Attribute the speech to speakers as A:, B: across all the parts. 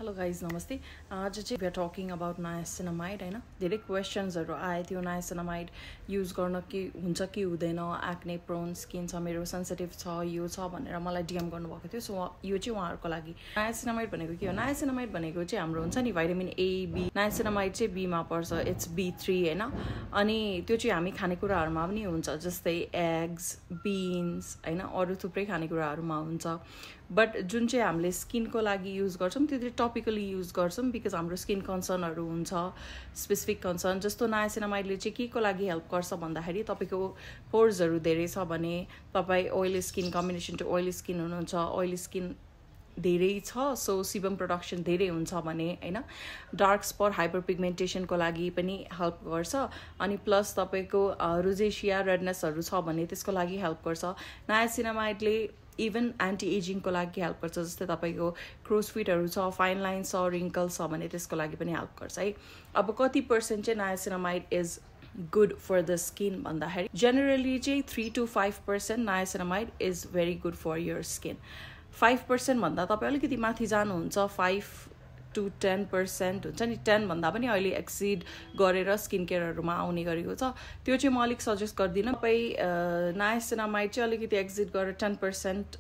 A: Hello guys, namaste. Today we are talking about niacinamide हैन धेरै क्वेशन्सहरु आए थियो niacinamide युज गर्न के हुन्छ कि हुँदैन एक्ने प्रोन स्किन छ मेरो सेन्सिटिभ छ यो छ भनेर मलाई डीएम गर्नु भएको थियो सो यो चाहिँ उहाँहरुको लागि niacinamide भनेको के हो niacinamide भनेको चाहिँ हाम्रो हुन्छ नि भिटामिन ए बी niacinamide चाहिँ बी मा पर्छ इट्स B3 हैन अनि त्यो चाहिँ हामी खानेकुराहरुमा पनि हुन्छ जस्तै एग्स बीन्स हैन अरु थुप्रै खानेकुराहरुमा हुन्छ बट जुन चाहिँ हामीले स्किनको लागि युज गर्छौं त्यो चाहिँ टपिकली युज गर्छौं बिकज हाम्रो स्किन कन्सर्नहरु हुन्छ स्पेसिफिक कन्सर्न जस्तो niacinamide चाहिँ केको लागि हेल्प गर्छ भन्दाखेरि तपाईको पोर्सहरु धेरै छ भने तपाई oily skin combination to oily skin हुनुहुन्छ ओइली स्किन धेरै छ सो सिबम प्रोडक्सन धेरै हुन्छ भने हैन डार्क स्पट हाइपर पिगमेन्टेसनको लागि पनि हेल्प गर्छ अनि प्लस तपाईको रोजेसिया रेडनेसहरु छ भने त्यसको लागि हेल्प गर्छ niacinamide ले इवन एन्टी एजिङ को लागि हेल्प गर्छ जस्तै तपाईको क्रोज फिटहरु छ फाइन लाइन्स छ रिंकल्स छ भने त्यसको लागि पनि हेल्प गर्छ है अब कति पर्सेन्ट चाहिँ niacinamide is good for the skin भन्दाखेरि generally चाहिँ 3 to 5% niacinamide is very good for your skin 5% भन्दा तपाई अलिकति माथि जानुहुन्छ 5 to 10% हुन्छ नि 10 भन्दा पनि अहिले एक्सिड गरेर स्किन केयरहरुमा आउने गरेको छ त्यो चाहिँ म अलिक सजेस्ट गर्दिन तपाई niacinamide चाहिँ अलिकति एक्सिड गरेर 10%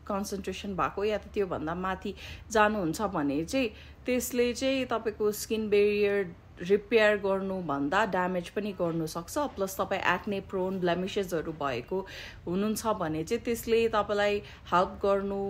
A: कन्सन्ट्रेसन भएको या त त्यो भन्दा माथि जानुहुन्छ भने चाहिँ त्यसले चाहिँ तपाईको स्किन बेरियर रिपेयर गर्नु भन्दा ड्यामेज पनि गर्न सक्छ प्लस तपाई एक्ने प्रोन ब्लेमिशेसहरु भएको हुनुहुन्छ भने चाहिँ त्यसले तपाईलाई हेल्प गर्नु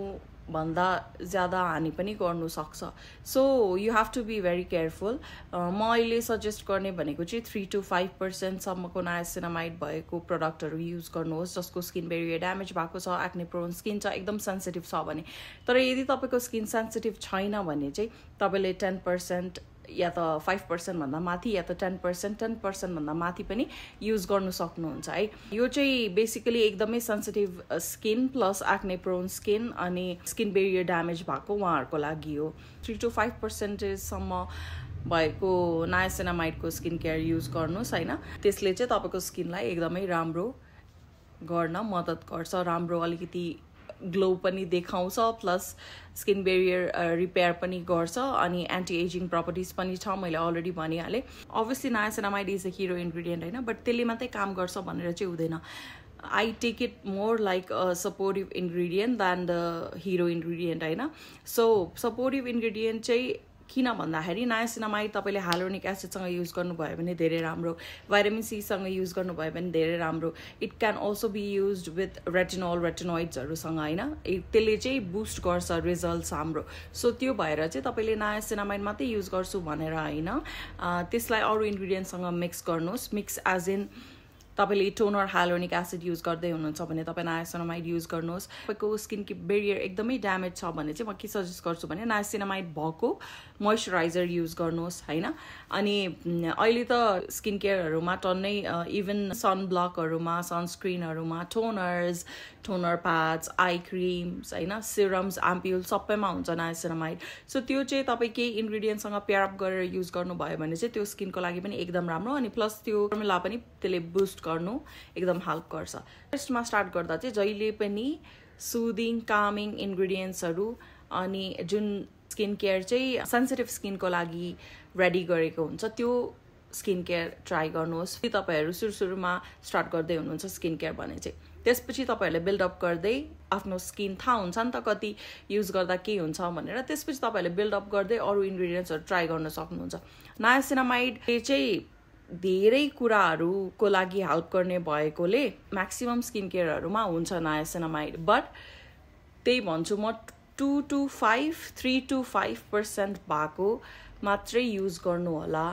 A: भन्दा ज्यादा हानि पनि गर्न सक्छ so you have to be very careful म अहिले सजेस्ट गर्ने भनेको चाहिँ 3 to 5% सम्मको niacinamide भएको प्रोडक्टहरु युज गर्नुहोस् जसको स्किन बेरियर ड्यामेज भएको छ एक्ने प्रोन स्किन छ एकदम सेन्सिटिभ छ भने तर यदि तपाईको स्किन सेन्सिटिभ छैन भने चाहिँ तपाईले 10% या त 5% भन्दा माथि या त 10% भन्दा माथि पनि युज गर्न सक्नुहुन्छ है यो चाहिँ बेसिकली एकदमै sensitive skin plus acne prone skin अनि स्किन बेरियर ड्यामेज भएको उहाँहरुको लागि हो 3 to 5% सम्म भएको niacinamide को स्किन केयर युज गर्नुस् हैन त्यसले चाहिँ तपाईको स्किनलाई एकदमै राम्रो गर्न मद्दत गर्छ राम्रो अलिकति ग्लो पनि देखाउँछ प्लस स्किन बेरियर रिपेयर पनि गर्छ अनि एन्टी एजिङ प्रपर्टिज पनि छ मैले अलरेडी भनिहाले obviously niacinamide is a hero ingredient हैन बट त्यसले मात्रै काम गर्छ भनेर चाहिँ हुँदैन I take it more like a supportive ingredient than the hero ingredient हैन so supportive ingredient चाहिँ किन भन्दाखेरि niacinamide तपाईले hyaluronic acid सँग युज गर्नु भयो भने धेरै राम्रो vitamin C सँग युज गर्नु भयो भने धेरै राम्रो it can also be used with retinol retinoids हरु सँग हैन त्यसले चाहिँ बुस्ट गर्छ रिजल्ट्स हाम्रो सो त्यो भएर चाहिँ तपाईले niacinamide मात्रै युज गर्छु भनेर हैन त्यसलाई अरु इन्ग्रेडिएन्ट सँग मिक्स गर्नुस् मिक्स एज इन तपाईले टोनर hyaluronic acid युज गर्दै हुनुहुन्छ भने तपाई niacinamide युज गर्नुहोस् तपाईको स्किन की बेरियर एकदमै ड्यामेज छ भने चाहिँ म के सजेस्ट गर्छु भने niacinamide भएको मोइस्चराइजर युज गर्नुहोस् हैन अनि अहिले त स्किन केयरहरुमा टन्नै even sun ब्लकहरुमा सनस्क्रिनहरुमा toner pads I creams हैन सिरम्स एम्प्युल सबैमा हुन्छ niacinamide सो त्यो चाहिँ तपाई केही इन्ग्रेडिएन्ट सँग पेयर अप गरेर युज गर्नु भयो भने चाहिँ त्यो स्किनको लागि पनि एकदम राम्रो अनि प्लस त्यो फर्मुला पनि त्यसले बुस्ट गर्नु एकदम हेल्प गर्छ फर्स्टमा स्टार्ट गर्दा चाहिँ जहिले पनि सुदिङ कामिङ इन्ग्रेडिएन्ट्सहरु अनि जुन स्किन केयर चाहिँ सेन्सिटिभ स्किनको लागि रेडी गरेको हुन्छ त्यो स्किन केयर ट्राई गर्नुहोस् यदि तपाईहरु सुरुमा स्टार्ट गर्दै हुनुहुन्छ स्किन केयर भने चाहिँ त्यसपछि तपाईहरुले बिल्ड अप गर्दै आफ्नो स्किन थाहा हुन्छ नि त कति युज गर्दा के हुन्छ भनेर त्यसपछि तपाईहरुले बिल्ड अप गर्दै अरु इन्ग्रेडिएन्ट्सहरु ट्राई गर्न सक्नुहुन्छ niacinamide चाहिँ धेरै कुराहरुको लागि हेल्प गर्ने भएकोले म्याक्सिमम स्किन केयरहरुमा हुन्छ niacinamide बट त्यही भन्छु म 3 to 5% भएको मात्रै युज गर्नु होला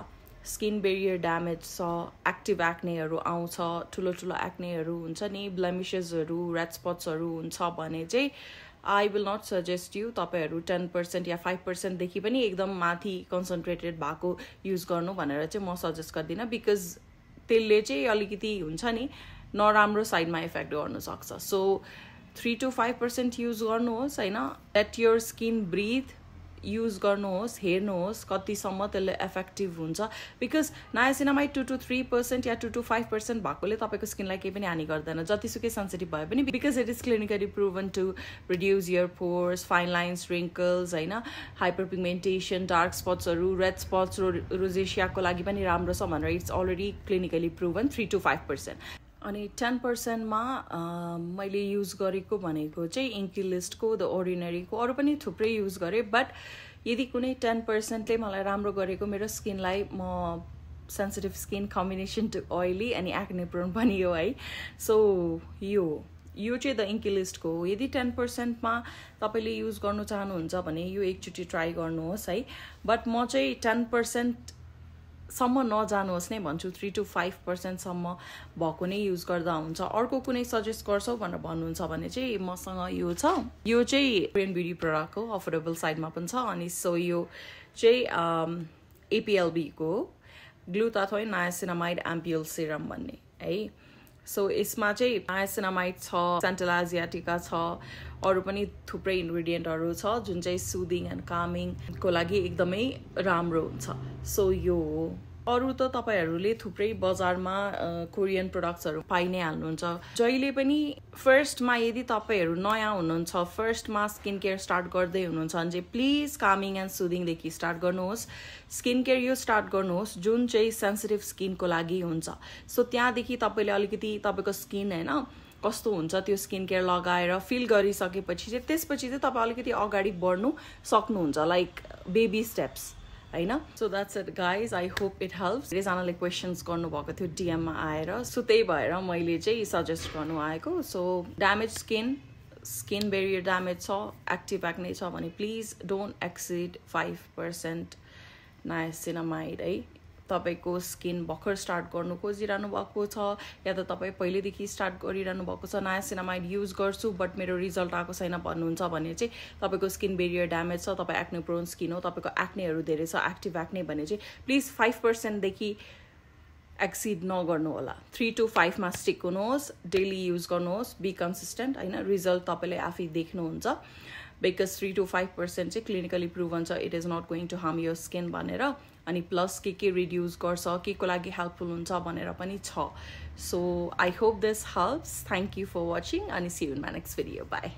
A: स्किन बेरियर ड्यामेज छ एक्टिभ एक्नेहरु आउँछ ठुलो एक्नेहरु हुन्छ नि ब्लेमिशेसहरु रेड स्पट्सहरु हुन्छ भने चाहिँ I will not suggest you तपाईहरु 10% या 5% देखि पनि एकदम माथि कन्सन्ट्रेटेड भएको युज गर्नु भनेर चाहिँ म सजेस्ट गर्दिन बिकज त्यसले चाहिँ अलिकति हुन्छ नि नराम्रो साइडमा इफेक्ट गर्न सक्छ सो 3 to 5% युज गर्नुहोस् हैन let your skin breathe use गर्नुहोस् हेर्नुहोस् कतिसम्म त्यसले इफेक्टिभ हुन्छ बिकज नायासिनामाइड 2 to 3% या 2 to 5% भएकोले तपाईँको स्किनलाई केही पनि हानि गर्दैन जतिसुकै सेन्सिटिभ भए पनि because it is clinically proven to reduce your pores fine lines wrinkles होइन हाइपर पिगमेन्टेसन डार्क स्पट्सहरू रेड स्पट्स रोजेसियाको लागि पनि राम्रो छ भनेर it's already clinically proven 3 to 5%. अनि 10%मा मैले युज गरेको भनेको चाहिँ इन्किलिस्टको द अर्डिनरीको अरू पनि थुप्रै युज गरेँ बट यदि कुनै 10%ले मलाई राम्रो गरेको मेरो स्किनलाई म sensitive skin combination to oily अनि एक्ने प्रोन पनि हो है सो यो चाहिँ द इन्किलिस्टको हो यदि 10%मा तपाईँले युज गर्नु चाहनुहुन्छ भने यो एकचोटि ट्राई गर्नुहोस् है बट म चाहिँ 10% सम्म नजानुहोस् नै भन्छु 3 to 5% सम्म भएको नै युज गर्दा हुन्छ अर्को कुनै सजेस्ट गर्छौ भनेर भन्नुहुन्छ भने चाहिँ मसँग यो छ यो चाहिँ कोरियन ब्युटी प्रडक्ट हो अफोर्डेबल साइडमा पनि छ अनि सो यो चाहिँ APLB को ग्लुटाथोइन नायासिनामाइड एम्पियल सिरम भन्ने है सो यसमा चाहिँ नायासिनामाइड छ सेन्ट्रल एजियाटिका छ अरू पनि थुप्रै इन्ग्रेडियन्टहरू छ जुन चाहिँ सुदिङ एन्ड कामिङको लागि एकदमै राम्रो हुन्छ सो यो अरू त तपाईँहरूले थुप्रै बजारमा कोरियन प्रोडक्ट्सहरू पाइ नै हाल्नुहुन्छ जहिले पनि फर्स्टमा यदि तपाईँहरू नयाँ हुनुहुन्छ फर्स्टमा स्किन केयर स्टार्ट गर्दै हुनुहुन्छ भने चाहिँ प्लिज कामिङ एन्ड सुदिङदेखि स्टार्ट गर्नुहोस् स्किन केयर यो स्टार्ट गर्नुहोस् जुन चाहिँ सेन्सिटिभ स्किनको लागि हुन्छ सो त्यहाँदेखि तपाईँले अलिकति तपाईँको स्किन होइन कस्तो हुन्छ त्यो स्किन केयर लगाएर फिल गरिसकेपछि चाहिँ त्यसपछि चाहिँ तपाईँ अलिकति अगाडि बढ्नु सक्नुहुन्छ लाइक बेबी स्टेप्स हैन so that's it guys I hope it helps धेरैजनाले क्वेसन्स गर्नुभएको थियो डिएममा आएर सो त्यही भएर मैले चाहिँ सजेस्ट गर्नु आएको so damage skin barrier damage छ एक्टिभ एक्ने छ भने प्लिज डोन्ट एक्सिड 5% नायासिनामाइड है तपाईको स्किन भर्खर स्टार्ट गर्नु खोजिरहनु भएको छ या त तपाईँ पहिलेदेखि स्टार्ट गरिरहनु भएको छ नायासिनामाइड युज गर्छु बट मेरो रिजल्ट आएको छैन भन्नुहुन्छ भने चाहिँ तपाईँको स्किन बेरियर ड्यामेज छ तपाईँ एक्ने प्रोन स्किन हो तपाईँको एक्नेहरू धेरै छ एक्टिभ एक्ने भने चाहिँ प्लिज 5% देखि एक्सिड नगर्नु होला 3 to 5 मा स्टिक हुनुहोस् डेली युज गर्नुहोस् बी कन्सिस्टेन्ट होइन रिजल्ट तपाईँले आफै देख्नुहुन्छ बिकज 3 to 5% चाहिँ क्लिनिकली प्रुभन छ it is not going to harm your skin भनेर अनि प्लस के रिड्युस गर्छ के को लागि हेल्पफुल हुन्छ भनेर पनि छ so I hope this helps thank you for watching अनि see you in my next video by